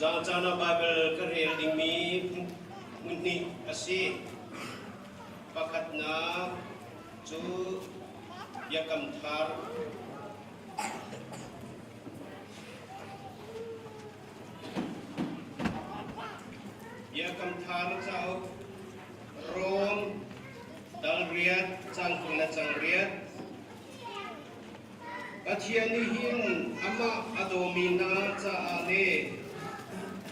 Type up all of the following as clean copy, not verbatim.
Tuzaan caan ah Baibal ka rel dingmi hmunhnih a si. Pakhatnak cu Biakam Thar Biakam Thar cauk Rom dal riat cang 20 le cang riat Pathian nih hin amah a dawmi hna caah le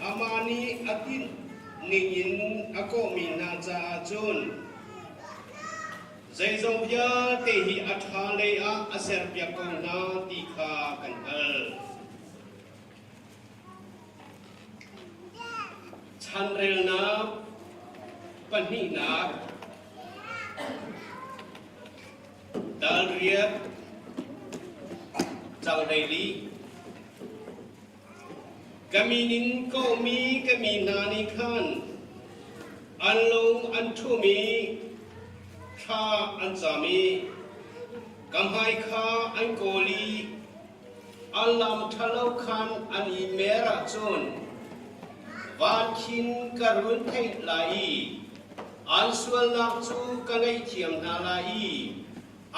amah nih a tinh ningin a kawhmi hna caah cun zeizong vialte hi a ṭha lei ah a serpiak ko hna ti kha kan hngalh. Chanrelnak pahnihnak Dalriat Canghlei Ka min in kawhmi ka mi hna nih khan an lung an ṭhum i thla an cam i ka hmai kha an kawl i an lam ṭhalo khan an i mer ahcun van khin ka run theih lai i An sualnak cu ka ngaihthiam hna lai i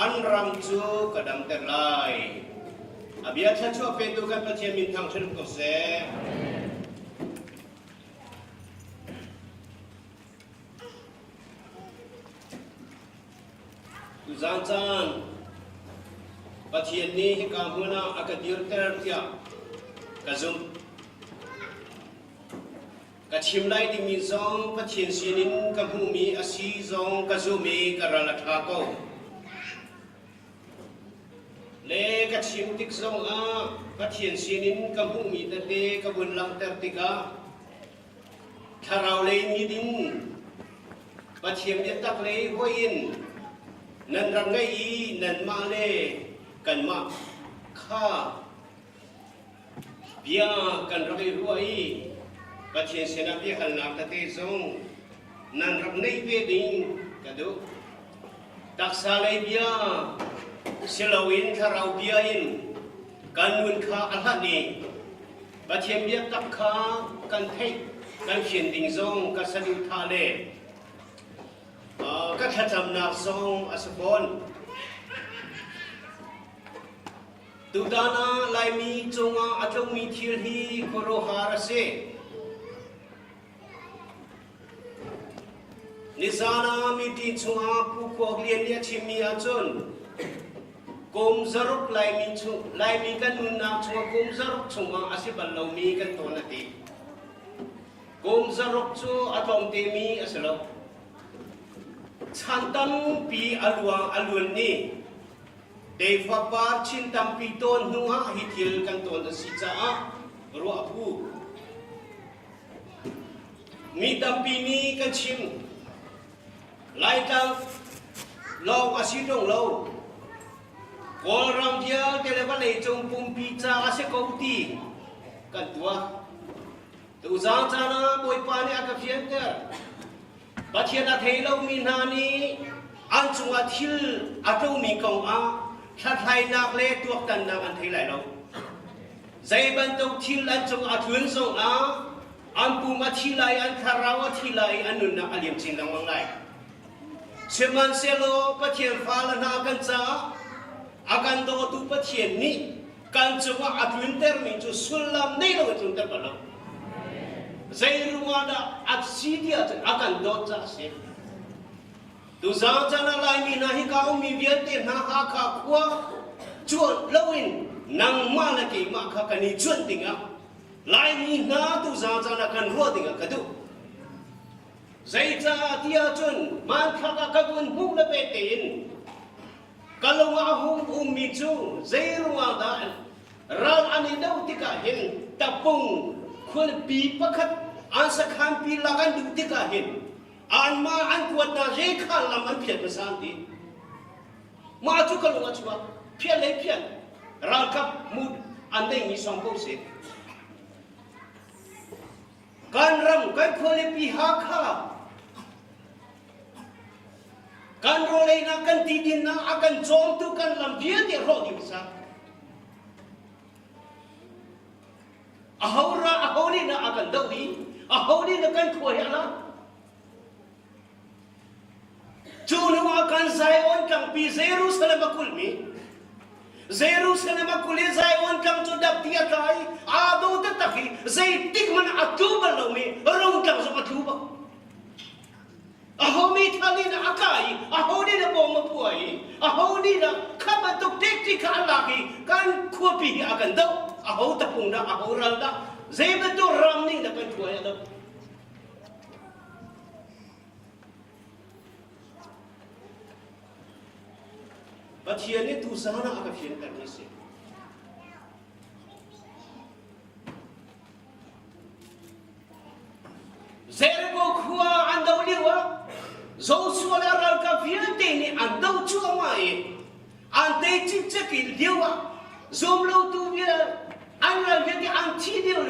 an ram cu ka damter lai. A bia thluachuah petu kan Pathian min thangṭhat ko seh. Tuzaan caan Pathian nih hika hmun ah a ka dirter tiah ka zumh. Ka chim lai dingmi zong Pathian sinin ka hmuhmi a si zong ka zumh i ka ral a ṭha ko. Le ka chim tik zongah Pathian sinin ka hmuhmi tete ka vun langhter tikah thlarau lei miding Pathian biatak lei hoi in nan rak ngeih i nanmah le kanmah kha Bia kan rak i ruah i Pathian sinah biahalnak tete zong nan rak neih ve ding ka duh. Taksa lei bia si loin thlarau bia in kan nun kha a hlat i Pathian biatak kha kan theih kan fian ding zong ka saduhthah le ka thlacamnak zong a si fawn. Tutan ah Laimi cungah a tlungmi thil hi khuaruahhar a si. Nizan ah meeting chungah Pu Khuak Lian nih a chimmi ahcun kum zaruk Laimi, chung, Laimi kan nunnak chungah kum zaruk chungah a si bal lomi kan tawn a ti. Kum zaruk cu a tlawmtemi a si lo. Chan tampi a luang a luan ni Tefa par chin tampi tawn hnu ah hi thil kan tawn a si caah ruah a phu. Mi tampi nih kan chim. Laitlang lawng a si ṭung lo. Kawlram vialte le vawleicung pumpi ca a si ko ti kan tuah. Tuzang caan ah Bawipa nih a ka fianter. Pathian a thei lomi hna nih an cungah thil a tlungmi kong ah hlathlainak le tuaktannak an thei lai lo. Zei bantuk thil an cung a tlun zongah an pum a thi lai, an thlarau a thi lai, an nunnak a liam chin lengmang lai. Sihmanhsehlaw Pathian fale hna kan caah a kan dawtu Pathian nih kan cungah a tluntermi cu sullam nei lo in tlunter bal lo. Zei ruangah dah a si ti ahcun a kan dawt caah a si. Tuzaan caan ah Laimi hna hika ummi vialte hna Hakha khua cuanh loin nangmah le keimah kha kan i cuanh dingah Laimi hna tuzaan caan ah kan ruah dingah ka duh. Zeicah ti ahcun hmanthlak ah ka vun hmuh le pe tein Ka lung ah a hung ummi cu zeiruang dah ral an i doh tikah hin tapung khualipi pakhat an sakhanpi lak an duh tikah hin anmah an kuat hna rekha lam an phiat hmasa an ti. Mah cu ka lung a chuak. Phiat lei phiat ralkap mu an neihmi song ko si. Kan ram kan khualipi Hakha Kan rawleinak kan tidinnak a kan cawmtu kan lam vialte hrawh dih hmasa. Aho ra aho nih dah a a kan doh i aho nih dah kan khua hi a lak? Cu hnu ah kan Zion tlangpi Jerusalem a kulhmi Jerusalem a kulh i Zion tlang cu dapti a tla i aa dawh taktak i zeitik hmanh ah a tlu bal lomi rung tlang zong a tlu bak. Aho mi thal in a kah i aho nih dah bawm a phuah i aho nih dah kha bantuk ṭekṭi kha a lak i kan khuapi hi a kan doh aho tapung dah aho ral dah zei bantuk ram nih dah kan khua hi a doh. Pathian nih tuzaan ah a ka fianter mi si. Jericho khua an do lio ah Joshua le a ralkap vialte nih an do cuahmah i an tei cikcek i lio ah zumlotu vial an ral vialte an thi lio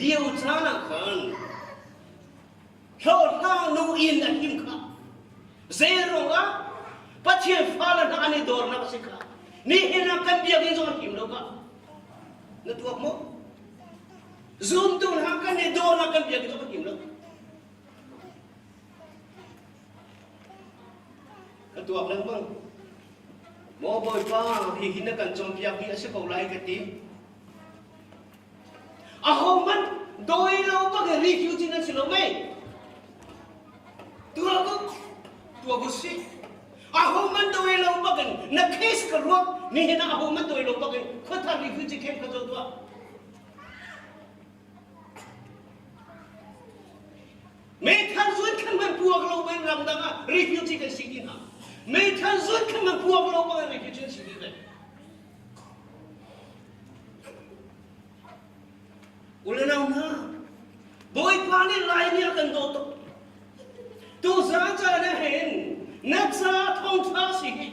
lio caan ah khan hlawhhlang nu in a him kha zei ruangah Pathian fale hna an i dawrnak a si kha nihin ah kan biakinn zong a him lo ka na tuak maw zumtu hna kan i dawrnak kan biakinn zong a him lo ka tuak lengmang maw bawipa hihi na kan cawnpiak mi a si ko lai ka ti Ahohmanh dawi lo bak in refugee nan si lo mei? Tuah ko, tuah ko si. Ahohmanh dawi lo bak in na case ka ruak nihin ah ahohmanh dawi lo bak in khuathar refugee camp ka zo tuah. Meithal zuan khan man puak lo ben ramdang ah refugee kan si ti hna. Meithal zuan khan man puak lo bak in refugee kan si ti ve. Ulenau hna, Bawipa nih Laimi a kan dawt tuk. Tuzaan caan ah hin na ca thawngṭha si hi.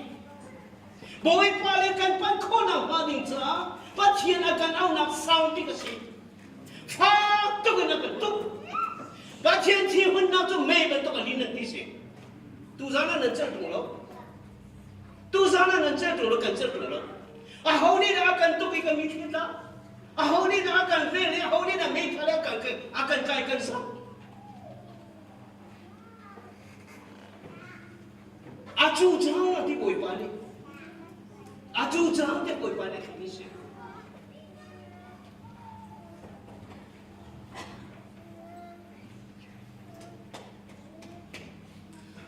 Bawipa le kan panh khawhnak hnga ding caah Pathian a kan auhnak sang bik a si. Fak tuk in a kan tuk. Pathian thihunnak cu mei bantuk a lin an ti si. Tuzaan ah nan celh ṭung lo. Tuzaan ah nan celh ṭung lo, kan celh ṭung lo. Aho nih dah a kan tuk i kan mithli tla? Aho nih dah a kan vel i aho nih dah meithal a kan a kan kai kan sak? A cu cang a ti Bawipa nih. A cu cang te Bawipa nih a si.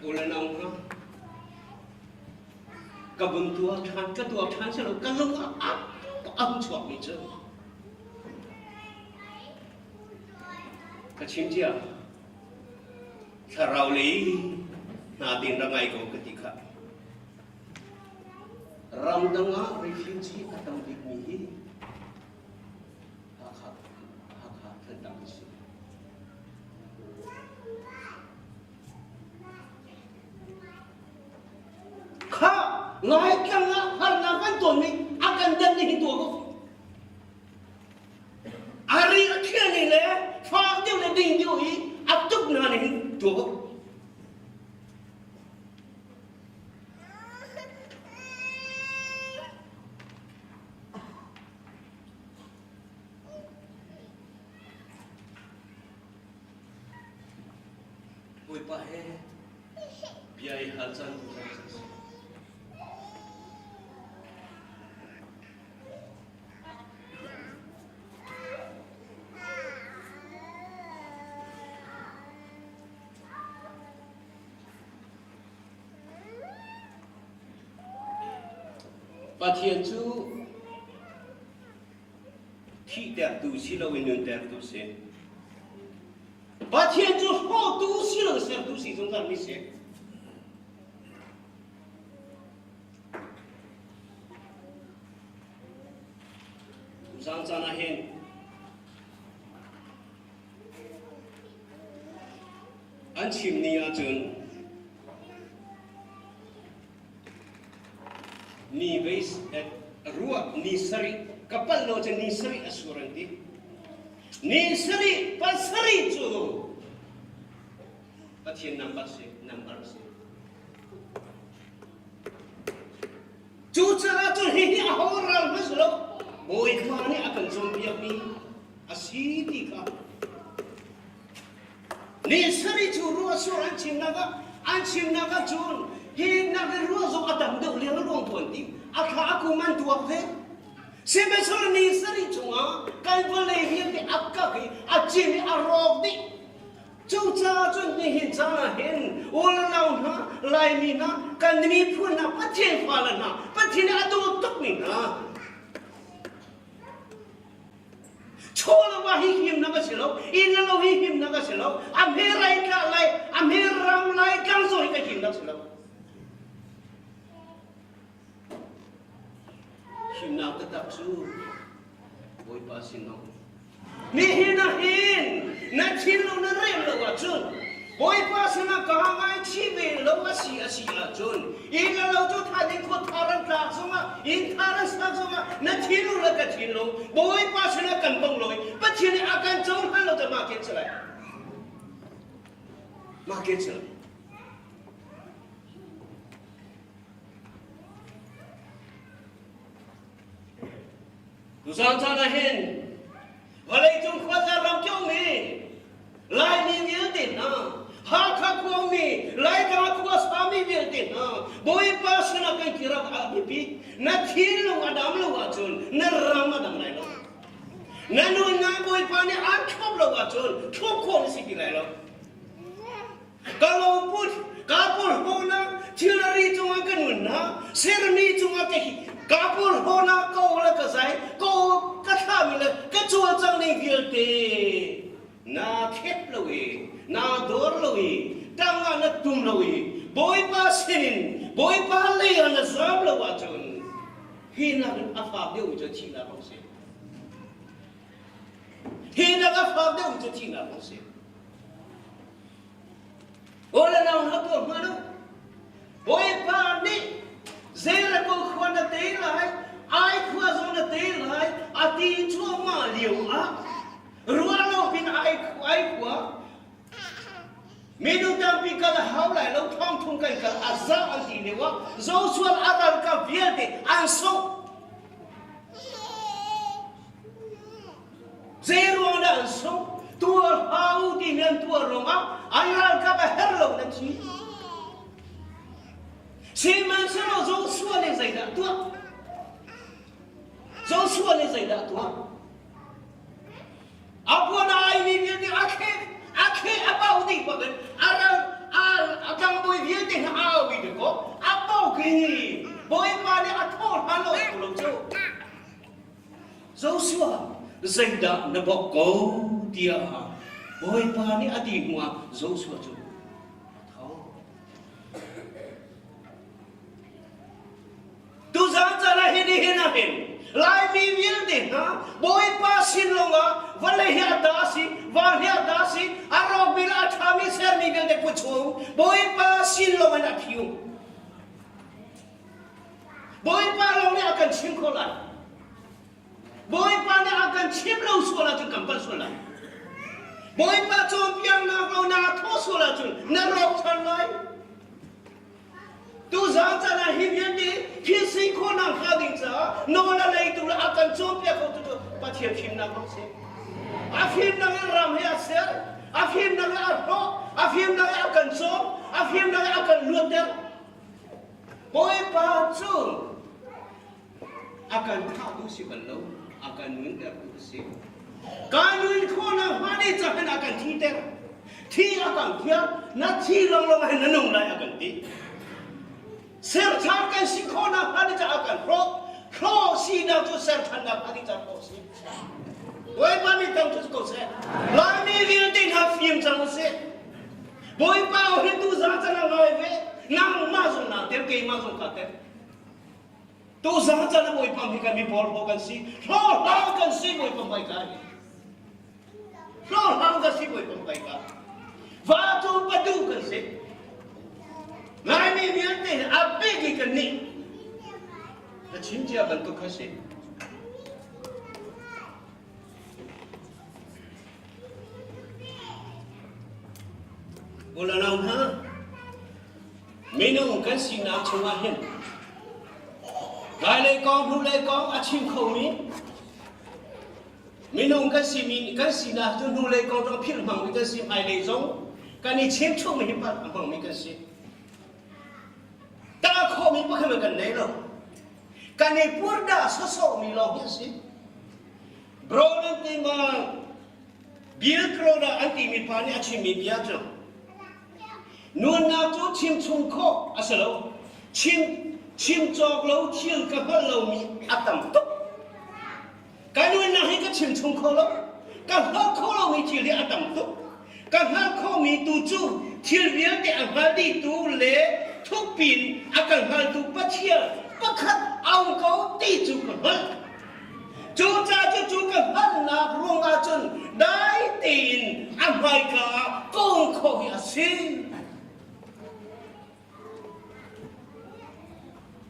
U le nau hna, ka vun tuar ṭhan ka tuar ṭhan si lo ka lung ah a hung chuakmi cu ka chim cia thlarau lei hna tin ra ngai ko ka ti kha ramdang ah refugee a tam bikmi hi Hakha Hakha Thantlang si. Kha Laitlang ah harnak kan tonmi a kan dan ni hi tuah ko. A ri a thian ni le fak deuh le ding deuh hi a tuk na ni hin tuah ko. Bawipa he bia i hal caan tu zong a si. Pathian cu thihtertu si loin nuntertu si. Pathian cu hrawhtu si lo sertu si zungzal mi si. Zan caan ah hin an chim ni ahcun ni veis ruah ni sarih ka palh lo cu ni sarih a sur an ti. Ni sarih pasarih cu Pathian number si number si. Cucaah cun hihi a ho ral hmasa lo Bawipa nih a kan cawnpiakmi a si ti kha. Ni sarih cu ruahsur an chimnak ah an chimnak ah cun hi nak in ruah zong a tam deuh leng ruang tuan ti a thla a kum an tuak ve. Sihmanhsehlaw ni sarih chungah kan vawlei vialte a kak i a cin i a rawk dih. Cucaah cun nihin caan ah hin u le nau hna, Laimi hna, kan miphun hna, Pathian fale hna, Pathian nih a dawt tukmi hna, chaw lo ah hi himnak a si lo, inn le lo hi himnak a si lo, a hme rai tla lai, a hme ram lai tlang zong hi ka himnak si lo. Himnak taktak cu Bawipa sin a um. Nihin ah hin na thinlung na rem lo ahcun Bawipa sinah kaa ngaichih ve lo a si a si ahcun inn le lo cu thaiding khua thar an tlak zongah inn thar an sak zongah na thinlung le ka thinlung Bawipa sinah kan bong lo i Pathian nih a kan cohlan lo cu mah khi si lai. Mah khi si lai. Tuzaan caan ah hin vawleicung khuaza ram kiomi Laimi vialte hna, Hakha khuami, Laitlang khua sami vialte hna, Bawipa sinah kan kir awk a biapi. Na thinlung a dam lo ahcun na ram a dam lai lo. Na nunnak Bawipa nih aan thlop lo ahcun thlop khawh na si ti lai lo. Ka loput, ka porhlawnak, thilri cungah ka nunnak, sermi cungah ka hi, ka porhlawnak ka aw le ka zai, ka aw ka thlahmi le ka cawlcang ning vialte naa khep lo i, naa dor lo i, tangah na tum lo i, Bawipa sinin Bawipa lei ah na zam lo ahcun hi nakin a fak deuhmi cu thihnak a si. Hi nak a fak deuhmi cu thihnak a si. Aw le nau na tuah hnga lo. Bawipa nih Jericho khua na tei lai, Ai khua zong na tei lai, a ti cuahmah lio ah ruah lo pin ai ai khua minung tampi kal a hau lai lo thong thung kan kal a za an ti lio ah Joshua a ralkap vialte an sungh. Zeiruang dah an sungh? Tuar hlah u timi an tuar ruangah an ralkap a herh lo nan thi. Sihmanhsehlaw Joshua nih zeidah tuah? Joshua nih zeidah tuah? A puan a aimi vialte a thleh, a thleh a pau dih bak in a ral a a tlangbawi vialte he a au i dakaw a pau khi Bawipa nih a thaw hlan lo lo cu. Joshua, zeidah na bawk ko tiah Bawipa nih a ti hnuah Joshua cu a tho. Tuzaan caan ah hin nihin ah hin Laimi vialte hna Bawipa sin lawngah vawlei hi a ta a si, van hi a ta a si, a rawkmi le a ṭhami sermi vialte put chung Bawipa sin lawng in a phiu. Bawipa lawng nih a kan chim khawh lai. Bawipa nih a kan chim lo sual ahcun kan palh sual lai. Bawipa cawnpiaknak lo naa thawh sual ahcun na rawk ṭhan lai. Tuzaan caan ah hi vialte thil si khawhnak hnga ding caah nawl a leitu le a kan cawnpiak khotu cu Pathian fimnak lawng si. A fimnak in ram hi a ser, a fimnak in a hrawh, a fimnak in a kan cawm, a fimnak in a kan luatter. Bawipa cu a kan thahtu si bal lo, a kan nuntertu a si. Ka nun khawhnak hnga ding ca hin a kan thiter. Thi a kan thiar, na thi lawnglawng hin na nung lai a kan ti. Serthan kan si khawhnak hnga ding ca a kan hrawh. Hrawh sinak cu serthannak hnga ding ca hrawh si. Bawipa mi tam cu ko seh. Laimi vialte hna fim cang usih. Bawipa aw hi tu zan can a ngai ve. Nangmah zong naa tel, keimah zong kaa tel. Tu zan can a Bawipa hi kan mi porhlaw kan si. Hlawhhlang kan si Bawipa hmai ka hi. Hlawhhlang kan si Bawipa hmai ka. Va cu padu kan si. Laimi vialte hi a bik i kan nih. Na chim cia bantuk kha si. Ulanau hna, minung kan sinak chungah hin hmailei kong hnulei kong a chim khomi minung kan simi kan sinak cu hnulei kong zong philh hmangmi kan si hmailei zong. Kan i chimchungmi hi palh a hmangmi kan si. Tah khawhmi pakhat kan nei lo. Kan i purdah sawsawhmi lawng hi a si. Brown ti ma Bill Crowder an timi pa nih a chimmi bia cu Nunnak cu chim chung khawh a si lo. Chim, chim cawk lo thil ka hngalh lomi a tam tuk. Ka nunnak hi ka chim chung kho lo. Ka hngalh kho lomi thil hi a tam tuk. Ka hngalh khomi tu cu thil vialte a hngal dihtu le thukpin a kan hngaltu Pathian pakhat a um ko ti cu ka hngalh. Cucaah cucu ka hngalhnak ruangah cun dai tein a hmaika ah ka um khawh hi a si.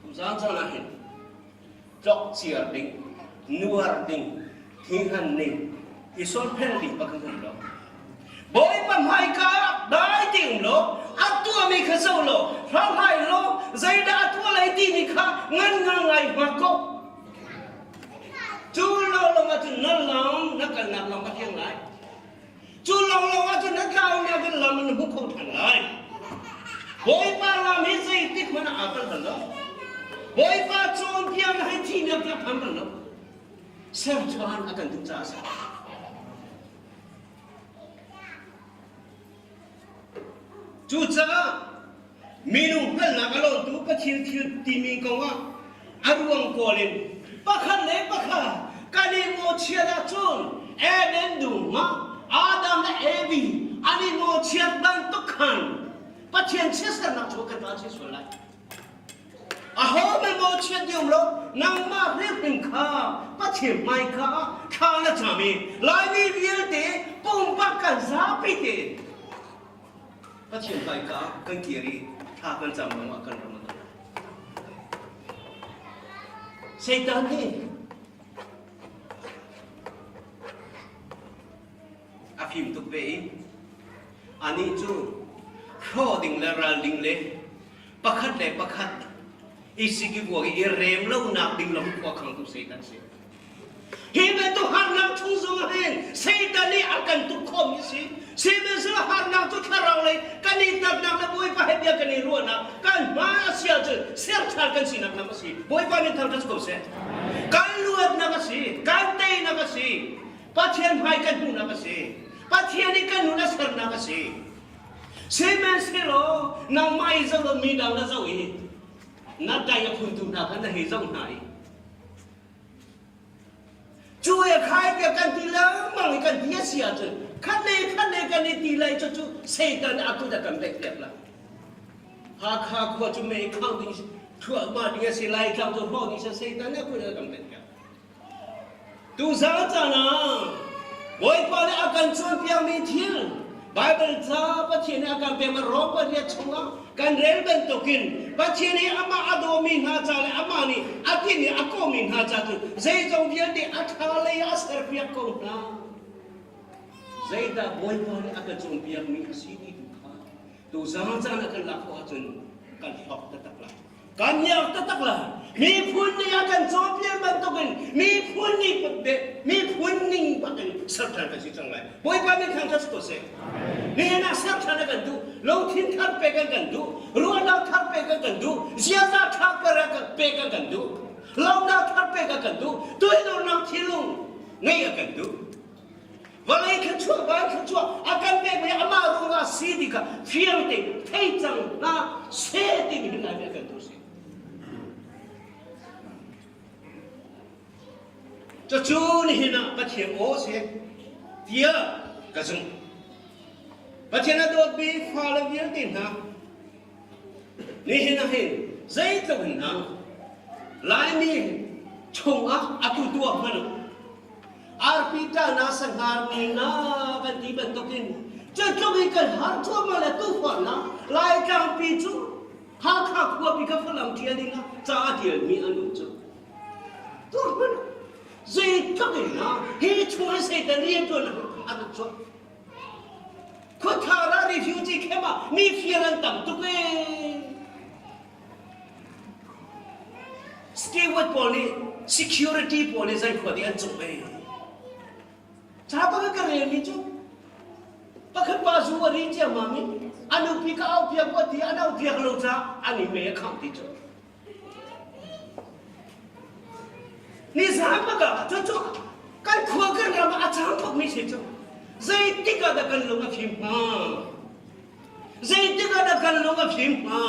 Tuzaan caan ah hin tlokciar ding, nuar ding, thinghan ning, i solphel ding pakhat um lo. Bawipa hmaika ah dai te um law, a tuahmi kha zoh law, hramhai law, zeidah a tuah lai timi kha ngan ngai hngak ko. Cu lawnglawng ahcun na lam na kalnak lam a thiang lai. Cu lawnglawng ahcun na tlaunak in lam na hmu kho ṭhan lai. Bawipa lam hi zeitik hmanh ah aa kal bal lo. Bawipa cawnpiaknak hi thihnak tiang phan bal lo. Serchuan a kan duh caah a si. Cucaah minung hngalhnak a lawntu Pathian thil timi kongah a ruang kawl in pakhat le pakhat kan i mawhchiat ahcun Eden dum ah Adam le Evi an i mawhchiat bantuk khan Pathian chiatsernak cu kan tuah chih sual lai. Aho mei mawhchiat ti um lo nangmah hrimhrim kha Pathian hmaika ah thla na cam i Laimi vialte pumpak kan zapi tein Pathian hmaika ah kan kir i thla kan cam lawngah kan ram a dam. Satan nih a fim tuk ve i anih cu hrawh ding le ral ding le pakhat le pakhat i sikivuak i rem lonak ding lam khua khangtu Satan si. Hi bantuk harnak chung zong ah hin Satan nih a kan tuk khawhmi si. Sihmanhsehlaw harnak cu thlarau lei kan i tatnak le Bawipa he bia kan i ruahnak kan hma a si ahcun serṭhan kan sinak lam a si. Bawipa nih thangṭhat ko seh. Kan luatnak a si, kan teinak a si, Pathian hmai kan hmuhnak a si, Pathian nih kan nun a sernak a si. Sihmanhsehlaw nangmah i zoh lo mi dang na zoh i na tai a phuntu hna kha na hei zoh hna i cu e khai tiah kan ti lengmang i kan ti a si ahcun khat le khat le kan i ti lai cu cu Satan a kut a kan bek piak lai. Hakha khua cu mei khang ding thuahmah ding a si lai tlang cu hrawh ding si Satan a kut a kan bek piak. Tuzaan caan ah Bawipa nih a kan cawnpiakmi thil Baibal ca Pathian nih a kan pekmi Rom pariat chungah kan rel bantukin Pathian nih amah a dawmi hna ca le amah nih a tinh i a kawhmi hna ca cu zeizong vialte a ṭha lei ah a serpiak ko hna. Zeidah Bawipa nih a kan cawnpiakmi a si ti tu kha tuzaan caan ah kan lak khawh ahcun kan hlawk taktak lai. Kan miak taktak lai. Miphun nih a kan cawnpiak bantukin miphun nih miphun ning bakin serṭhan kan si cang lai. Bawipa min thangṭhat si ko seh. Nihin ah serṭhan a kan duh, lungthin thar pek an kan duh, ruahnak thar pek an kan duh, ziaza ṭha pek an kan duh, lawmnak thar pek a kan duh, tuidornak thinlung ngeih a kan duh. Vawlei thluachuah, van thluachuah a kan pekmi amah ruangah si ti kha fiang tein thei cang hna seh timi hi Laimi a kan tu si. Cucu nihin ah Pathian aw si tiah ka zumh. Pathian a dawtmi fale vialte hna nihin ah hin zeitluk in hna Laimi chungah atu tuah hmanh Arpi ṭahnak sanghar na kan ti bantukin cutluk i kan har cuahmah le tuuhhuahnak Laitlangpi cu Hakha khuapi kha Falam ṭial dingah ca a ṭialmi an um cu. Tuah hmanh zeitluk in na hi chung hi Satan rianṭuan a rak chuah. Khuathar ah refugee camp ah mi fir an tam tuk ee. Steward pawl nih security pawl nih zei khua nih an cungh ve. Ca bak ka relmi cu pakhat pa pa zu a ri ciammam i a nupi ka au piak u ti an au piak lo caah an i me a khangh ti cu. Nizan bak ah cucu kan khua kan ram ah a cang tukmi si cu. Zeitik ah dah kan lung a fim hnga? Zeitik ah dah kan lung a fim hnga?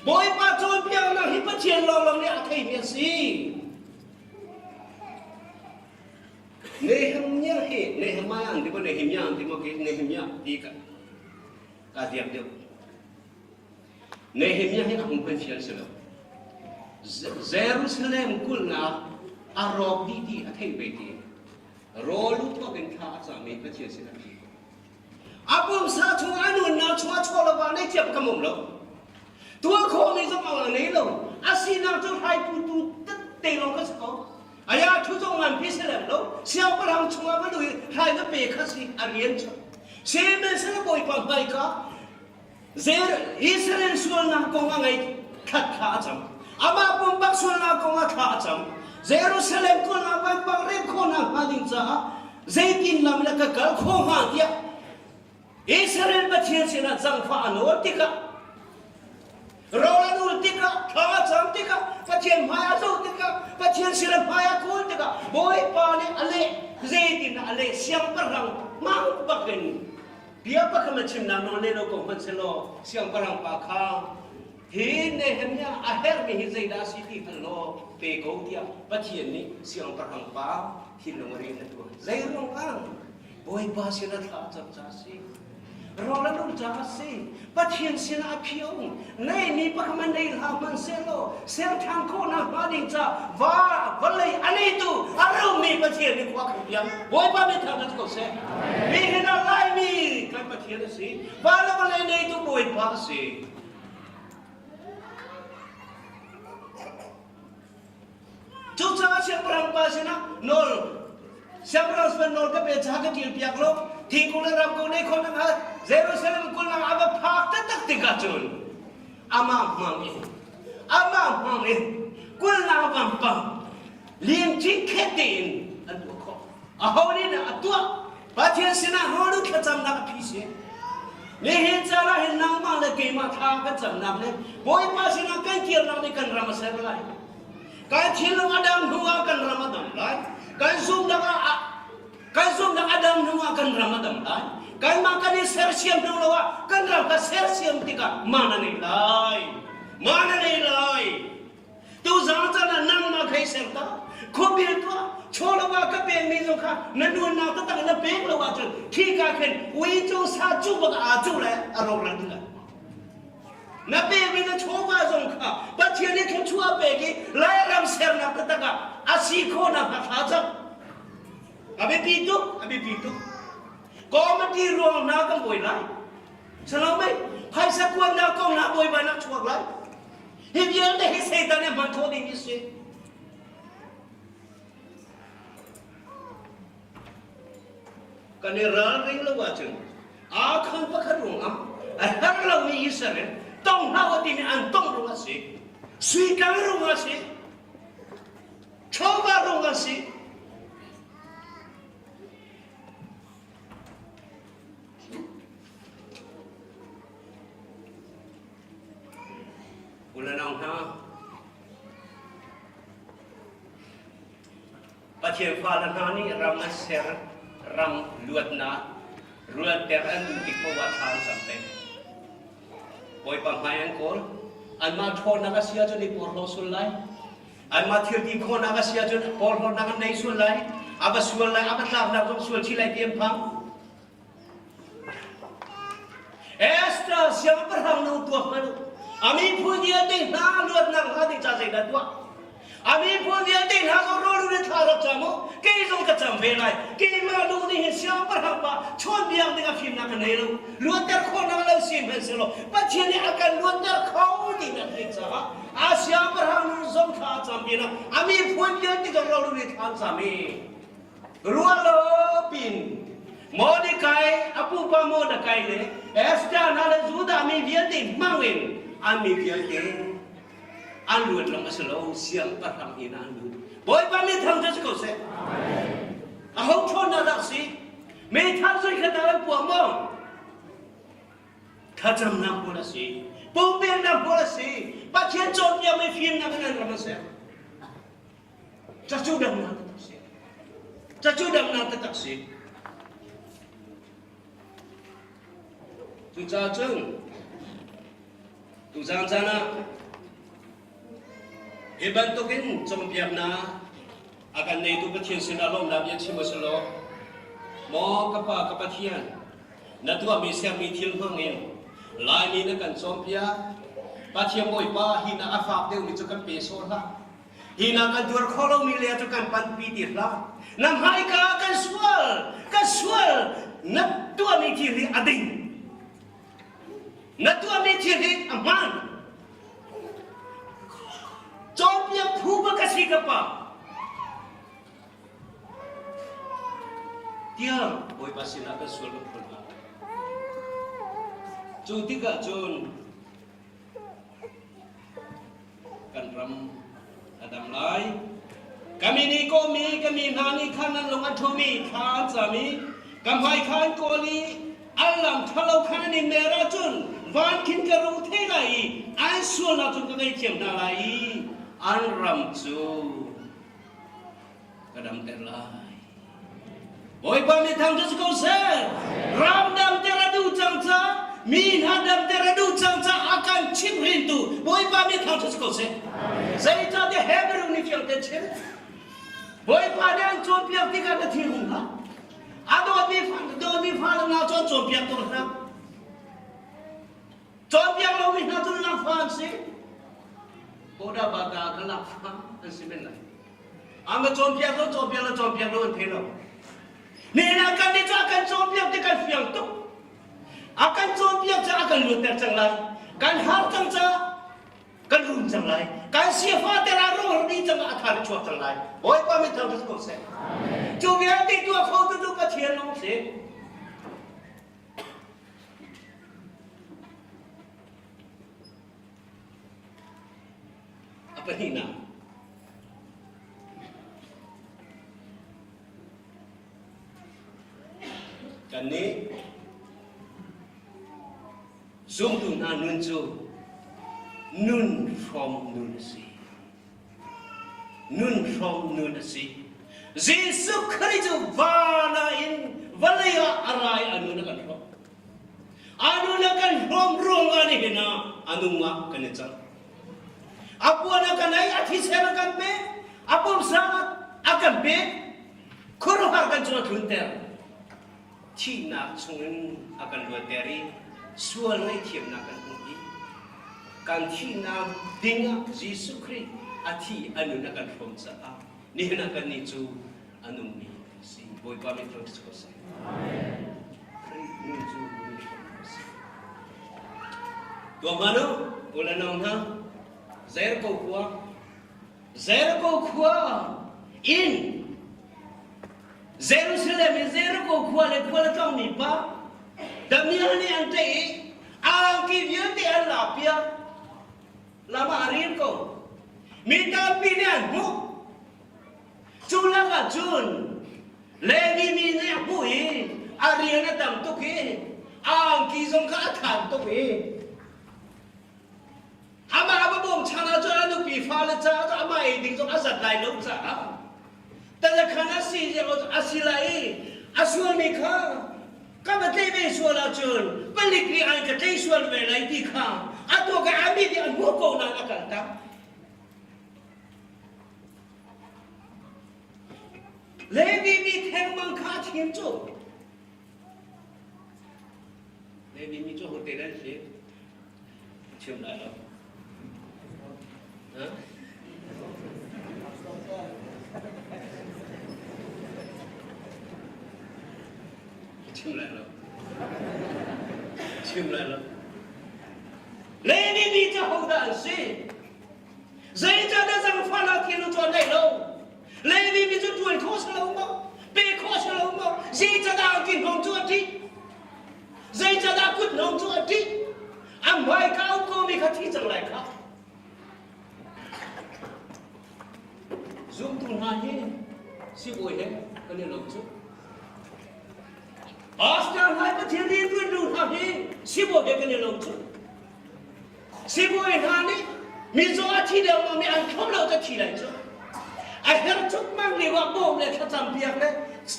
Bawipa cawnpiaknak hi Pathian lawnglawng nih a theimi a si. Nehemiah hi Nehemiah an ti maw Nehemiah an ti maw khi Nehemiah ti ka ka ziak deuh. Nehemiah hi a hung kan fial si lo. Jerusalem kulhnak a rawk dih ti a theih ve ti. Rawl u bak in thla a cami Pathian sin a thi. A pumsa chung a nunnak chung a chuah lo ah nei thiam kam um lo. Tuah khawhmi zong a nei lo. A sinak cu hraiputu tette lawng kha si ko. Aya thu zong ngan pi si lem lo. Siangpahrang chungah va lui hrai va pe kha si a rian cu. Sihmanhsehlaw Bawipa hmaika Israel sualnak kong a ngei khat thla a cam. Amah pumpak sualnak kong ah thla a cam. Jerusalem kulhnak vampang rem khawhnak hnga ding caah zeitin lam le ka kal khawh hnga tiah Israel Pathian sinah zangfah a nawl tikah ro an ul tikah thla a cam tikah Pathian hmai a zoh tikah Pathian sinah hmai a kawl tikah Bawipa nih a leh zeitin a leh siangpahrang hmang bakin Bia pakhat na chimnak nawl nei lo ko hmanh selaw siangpahrang pa kha hi Nehemiah a herhmi hi zeidah a si ti hngal law pe ko tiah Pathian nih siangpahrang pa thinlung rian a tuah. Zeiruang ah Bawipa sinah thla a cam caah a si. Rawl an um caah a si. Pathian sinah a phio. Neimi pakhat man nei hlah hmanh sehlaw ser ṭhan khawhnak hnga ding ca va vawlei a neitu a rummi Pathian nih khua kan piak. Bawipa min thangṭhat ko seh. Mi hin ah Laimi kan Pathian a si. Va le vawlei neitu Bawipa a si. Cucaah siangpahrang pa sinah nawl siangpahrang sin nawl ka pe ca ka ṭil piak lo thingkung le ramkung nei khawh nak hnga Jerusalem kulhnak a va phak taktak tikah cun amah hmang in amah hmang in kulhnak vampang lim cikhet tein an tuah khawh. Aho nih dah a tuah? Pathian sinah rawl u thlacamnak a phi si. Nihin caan ah hin nangmah le keimah thla kan camnak le Bawipa sinah kan kirnak nih kan ram a ser lai. Kan thinlung a dam hnu ah kan ram a dam lai. Kan zumnak ah kan zumnak a dam hnu ah kan ram a dam lai. Kanmah kan i sersiam hnu lo ah kan ram kha sersiam tikah man a nei lai. Man a nei lai. Tuzaan caan ah nangmah kha i ser ta. Khuabil tuah, chawlawh ah ka pekmi zong kha na nuannak taktak na pek lo ahcun khika khin uico sa cu bak aa cu le a rawkral ding lai. Na pekmi na chawva zong kha Pathian nih thluachuah a pek i Lairam sernak taktak ah a si khawhnak hnga thla cang. A biapi tuk, a biapi tuk. Committee ruang hna kan buai lai. Salome, phaisa kuannak kong hna buaibainak chuak lai. Hi vialte hi Satan nih hman khawh ding hi si. Kan i ralring lo ahcun aa khan pakhat ruangah a herh lomi Israel tong hlah u timi an tong ruangah a si. Sui tlang ruangah a si. Chawva ruangah a si. U le nau hna, Pathian fale hna nih ram an ser, ram luatnak, rualter an duh tik paoh ah thla an cam peng. Bawipa hmai an kawl. Anmah ṭhawnnak a si ahcun i porhlaw sul lai. Anmah thil ti khawhnak a si ahcun porhlawtnak an nei sual lai. A va sual lai, a va tlaknak zong sual chih lai ti an phang. Esther siangpahrang nu tuak hmanh u. A miphun vialte hna luatnak hnga ding ca zeidah tuah? A miphun vialte hna zong rawl in thla rak cam u. Kei zong ka cam ve lai. Keimah lu nih hin siangpahrang pa chawnbiak ding a fimnak ka nei lo. Luatter khawhnak lo si hmanhsehlaw Pathian nih a kan luatter kho ti na theih caah a siangpahrang nu zong thla a cam pinah a miphun vialte zong rawl in thla an cam i Rualo pin Mordecai a pupa Mordecai le Esther hna le Judah mi vialte hmang in an mi vialte an luat lawng a si lo siangpahrang inn ah an lut. Bawipa min thang si ko seh. A ho ṭhawnnak dah si? Meithal sui kha dah an puah maw? Thlacamnak pawl a si. Pumpeknak pawl a si. Pathian cawnpiakmi fimnak in an ram a ser. Cacu damnak taktak si. Cacu damnak taktak si. Cucaah cun tuzaan caan ah hi bantukin cawnpiaknak a kan neitu Pathian sinah lawmnak bia chim u law maw ka Pa ka Pathian na tuahmi sermi thil hmangin Laimi na kan cawnpiak Pathian Bawipa hi na a fak deuhmi cu kan pe sawh hlah Hi na kan tuar kho lomi le cu kan panpi ti hlah. Na hmaika kan sual, kan sual. Na tuahmi thil hi a ding. Na tuahmi thil hi a hmaan. Cawnpiak phu ba ka si ka pa. Tiang Bawipa sinah kan sual kan phul hna. Cu tikah cun kan ram a dam lai. Ka mi nih kawhmi ka mi hna nih khan an lung a ṭhumi thla an cam i ka hmai kha an kawl i an lam ṭhalo khan an i mer ahcun van khin ka rung thei lai i an sualnak cun ka ngaihthiam hna lai i an ram cu ka damter lai. Bawipa nih thang cu si ko seh. Ram damter a duh cang ca, mi hna damter a duh cang ca a kan chimhrintu Bawipa nih thang cu si ko seh. Zeicahtiah Hebrew nih fiang tein chim. Bawipa nih an cawnpiak tikah na thi hung hlah. A dawtmi fa dawtmi fale hna cu an cawnpiak tawn hna. Cawnpiak lomi hna cu lakfa an si. Boda bata ka lakfa an si men lai. An ka cawnpiak lo, cawnpiak lo, cawnpiak lo an thei lo. Nihin ah kan nih cu a kan cawnpiak ti kan fiang tuk. A kan cawnpiak ca a kan luatter cang lai. Kan har cang ca kan rum cang lai. Kan siafa te ra ro dih cang a thar chuak cang lai. Bawipa min thang ko seh. Cu vialte tuah kho tu cu Pathian lawng si. A pahnihnak Kannih zumtu hna nun cu nun hrawm nun a si. Nun hrawm nun a si. Jesuh Khrih cu van ah in vawlei ah a ra i a nun a kan hrawm. A nun a kan hrawm ruangah nihin ah a nung ah kan i cang. A puan a kan ei, a thisen a kan pek, a pumsa a kan pek, khuaruahhar kan cung a tlunter. Thihnak chungin a kan luatter i sual ngaihthiamnak kan hmuh i kan thihnak dingah Jesuh Khrih a thi a nun a kan hrawm caah nihin ah kannih cu a nungmi kan si. Bawipa min thangṭhat ko seh. Khrih nun cu nun hrawmnak a si. Tuah hmanh u, u le nau hna, Jericho khua, Jericho khua in Jerusalem i Jericho khua le khua le tlawngmi pa damiah nih an tlaih i angki vialte an lakpiak. Lam ah a rir ko. Mi tampi nih an hmuh. Cu lakah cun Levi mi nih a hmuh i a rian a tam tuk i a angki zong kha a than tuk i amah a va bawmchan ahcun a nupi fale caah cun amah ei ding zong a zat lai lo caah talakhan a si a si lai i a sualmi kha ka va tlei ve sual ahcun palik nih an ka tlei sual ve lai ti kha a tuak i a mi nih a hmuh ko nain a kal tak. Levi mi thengmang kha a thim cu. Levi mi cu hote nan si? Chim lai lo. Chim lai lo. Chim lai lo. Levi mi cu hodah an si? Zeicahtiah zaangfahnak thil cu an ngei lo. Levi mi cu ṭuan khawh si lo maw? Pe khawh si lo maw? Zeicahdah an hnawm cu a ṭih? Zeicahdah kut hnawm cu a ṭih? An hmaika um komi kha thi cang lai kha. Zumtu hna hi sibawi he kan i lo cu. Pastor hna Pathian rianṭuan lu hna hi sibawi he kan i lo cu. Sibawi hna nih mizaw a thi deuh mi an thlop lo cu thi lai cu. A her cukmang lio ah bawm le thlacam piak le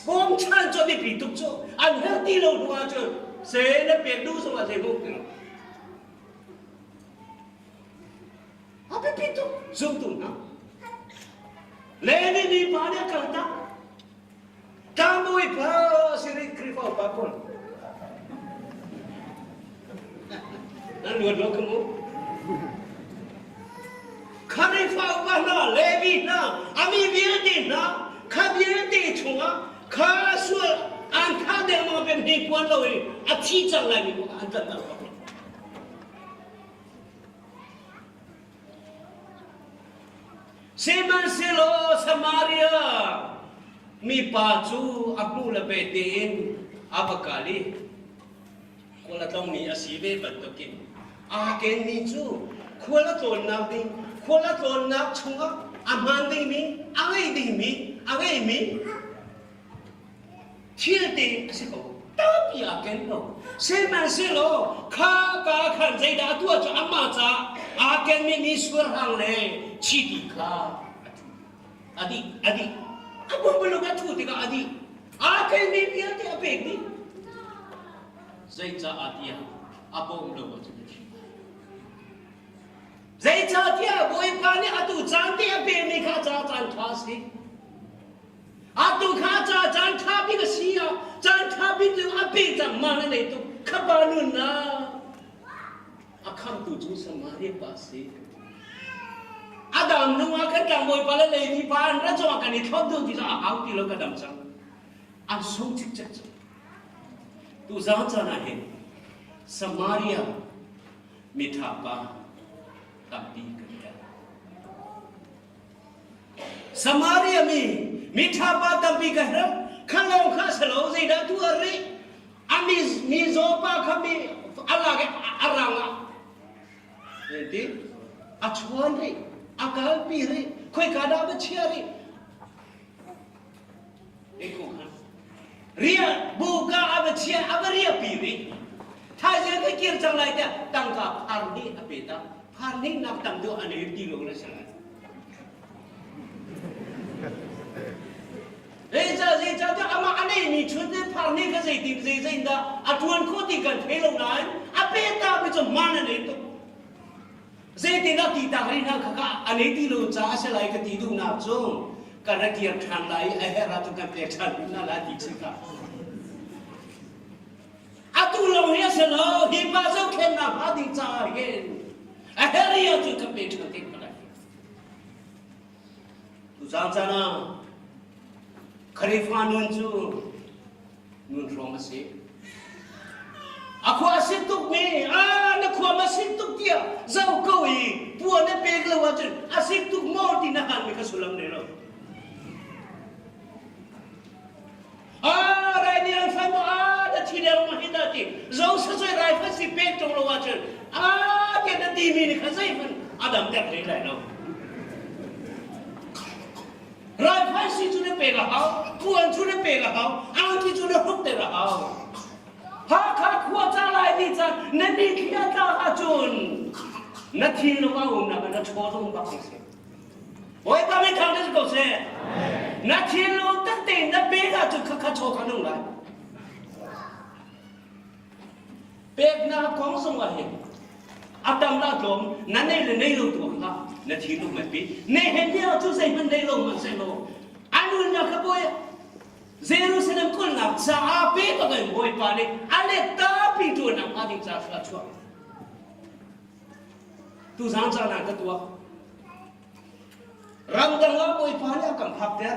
bawmchan cu a biapi tuk cu. An her ti lo hnu ahcun se na pek duh zong ah zei hmuh ti lo. A biapi tuk zumtu hna. Levi mipa nih a kal tak. Tlangbawi pa sirin Khrihfa upa pawl. Nan luat lo ka mu. Khrihfa upa hna, Levi hna, ami vialte hna, kha vialte chungah kha sual an thah dengmang pem hi puan lo i a thi cang lai mi an tlanh tak bak. Sihmanhsehlaw Samaria mipa cu a hmuh le pe tein a va kal i khual a tlongmi a si ve bantukin aa kenmi cu khual a tlawnnak ding khual a tlawnnak chungah a hmaan dingmi a ngei dingmi a ngeimi Thil te a si ko. Tampi aa ken lo. Sihmanhsehlaw kha ka khan zeidah a tuah cu amah caah aa kenmi mi suarhang le chiti kha a thu. A dih, a dih. A pumpuluk a thu tikah a dih. Aa kenmi vialte a pek dih. Zeicah tiah a bawm lo ahcun a thi. Zeicahtiah Bawipa nih atu caan te a pekmi kha ca caan ṭha a si. Atu kha ca caan ṭha bik a si ah caan ṭha bik cu a pe cang ma na nei tuk kha pa nunnak a khamtu cu Samaria pa a si. Adam nung ah khan tlangbawi pa le Levi pa an ra zongah kan i thlop duh ti a hau ti lo ka dam cang. An sung cikcek cang. Tu zaan caan ah hin Samaria miṭha pa tampi kan herh. Samaria mi miṭha pa tampi ka herh. Kha lawng kha si lo zeidah tuah rih? A mi mizaw pa kha mi a lak i a rang ah ti a chuan rih, a kalpi rih, khoika dah va chia rih? Riah buka a va chia a va riahpi rih. Thaizing ka kir cang lai tiah tangka phar hnih a pe ta. Phar hnih nak tam deuh a nei ti lo na si lai. Zeicah zeicah amah a neimi chun te phar hnih kha zeitin zei zei dah a ṭuan khawh ti kan thei lo nain a pe ta mi cu man a nei tuk. Zeitindah ti tak rih hna kha a nei ti lo caah a si lai ka ti duhnak cu ka ra kir ṭhan lai i a herh ahcun kan pek ṭhan hna lai ti chim ka. Atu lawng hi a si lo, hi pa zohkhenhnak hnga ding caah hin a herh i ahcun ka pe ṭhan te hna lai. Tuzaan caan ah Khrihfa nun cu nun hrawng a si. A khua a sik tukmi, a na khua ma sik tuk tiah zoh ko i pua na pek lo ahcun a sik tuk maw ti na halmi kha sullam nei lo. A rai nih an fai maw a na thi deuh ma hi dah ti zo sa rai fa si pek ṭung lo ahcun a tiah na timi nih kha zeihmanh a dam ter hlei lai lo. Raifai cu na pek a hau, puan cu na pek a hau, angki cu na hruk ter a hau. Hakha khua ca Laimi ca na nithli a tlak ahcun na thinlung a umnak na chaw zong bak si. Bawipa min thang si ko seh. Na thinlung tak tein na pek ahcun khakha chaw kha nung lai. Peknak kong zong ah hin a tam la tlawm na nei le nei lo tu kha na thinlung mai pi. Nehemiah cu zeihmanh nei lo hmanhsehlaw a nunnak kha bawi Jerusalem kulhnak caah pe bak in Bawipa nih a let tampi ṭuannak hnga ding ca a chuah. Tuzaan caan ah ka tuak. Ramdang ah Bawipa nih a kan phakter.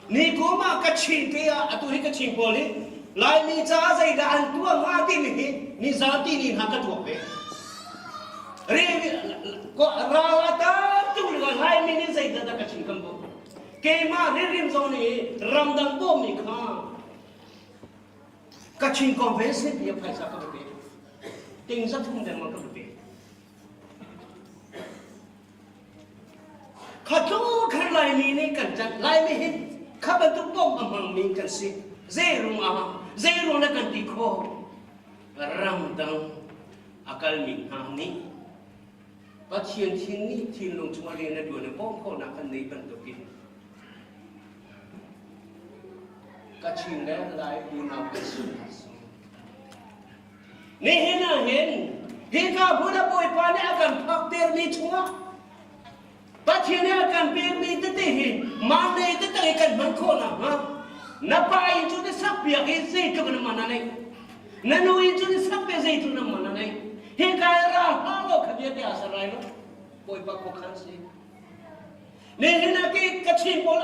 Nikum ah Kachin te ah atu hi Kachin pawl hi Laimi caah zeidah an tuah hnga timi hi nizan ti ni hna ka tuak ve. Ral a tam tuk lio ah Laimi nih zeidah dah Kachin kan bawmh. Keimah rirrim zong nih ramdang bawmmi kha Kachin Convention ti a phaisa ka va pe. Ting za thum dengmang ka va pe. Kha tluk khan Laimi nih kan ṭanh. Laimi hi kha bantuk bawmh a hmangmi kan si. Zeirung ah? Zei ruang dah kan ti khawh? Ramdang a kalmi hna nih Pathian thin nih thinlung chungah rian a ṭuan i bawmh khawhnak kan neih bantukin Kachin le Lai unau kan si hna sih. Nihin ah hin hika hmun a Bawipa nih a kan phaktermi chungah Pathian nih a kan pekmi tete hi mah nei tete i kan hman khawh nakhnga na pa in cu na sakpiak i zeitluk na man a neih na nu in cu na sakpiak zeitluk na man a neih hika i ra hlah law kha vialte aa ser lai lo Bawipa khuakhan si nihin ah ke Kachin pawl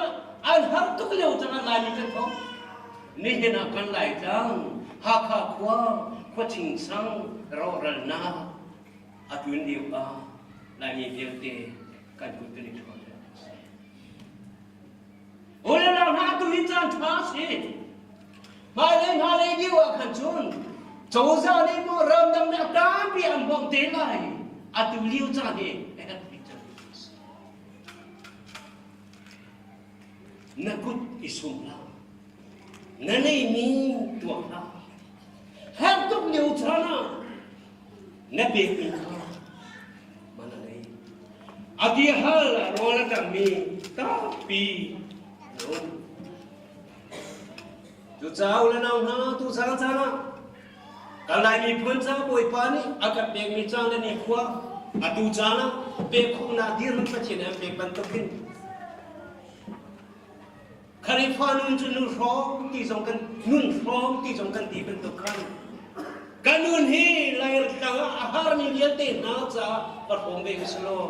an har tuk lio cang Laimi kan tho nihin ah kan Laitlang Hakha khua khuaching sang rawhralnak a tlun lio ah Laimi vialte kan kut kan i ṭhawn Ule nau hna atu hi caan ṭha a si. Hmailei hmailei lio ah khan cun cozah nih maw ramdang nih a tampi an bawmh te lai. Atu lio caan hi a herh bik cang a si. Na kut i sum hlah. Na neimi tuak hlah. Herh tuk lio caan ah na pekmi kha man a nei. A bia hal rawl a ṭammi tampi an um. Cucaah u le nau hna, tuzaan caan ah kan Lai miphun ca Bawipa nih a kan pekmi caan le nikhua atu caan ah pek khawhnak dirhmun Pathian an pek bantukin Khrihfa nun cu nu hrawng ti zong kan nun hrawng ti zong kan ti bantuk khan kan nun hi Laitlang ah a harmi vialte hna caah ka hrawm ve usih law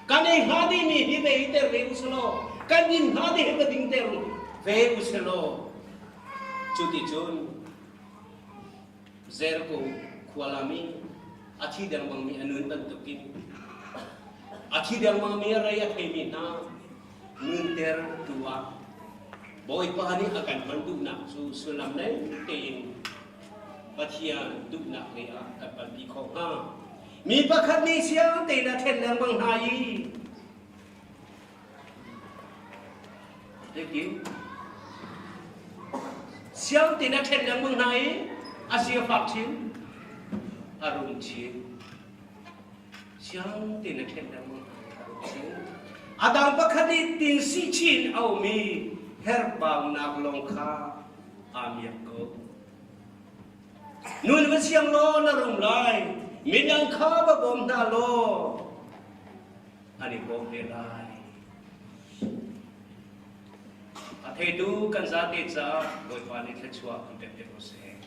kan ei hnga dingmi hi ve i ter ve usih law kan din hnga ding hi va ding ter ve usih law cu ti cun Jericho khua lam i a thi dengmangmi a nun bantukin a thi dengmangmi a rei a theimi hna nunter tu ah Bawipa nih a kan hman duhnak cu sullam nei tein Pathian duhnak lei ah kan panpi khawh hnga. Mi pakhat nih siang tein a ṭhen lengmang hna i Zeitin? Siang tein a ṭhen lengmang hna i a si a fak chin, a rum chin. Siang tein a ṭhen lengmang hna i a rum chin. A dang pakhat nih tin si chin a um i herhbaunak lawng kha aa miak ko. Nun va siang law na rum lai, midang kha va bawm hna law an i bawm ve lai. A theitu kan zate caah Bawipa nih thluachuah kan pek te ko seh.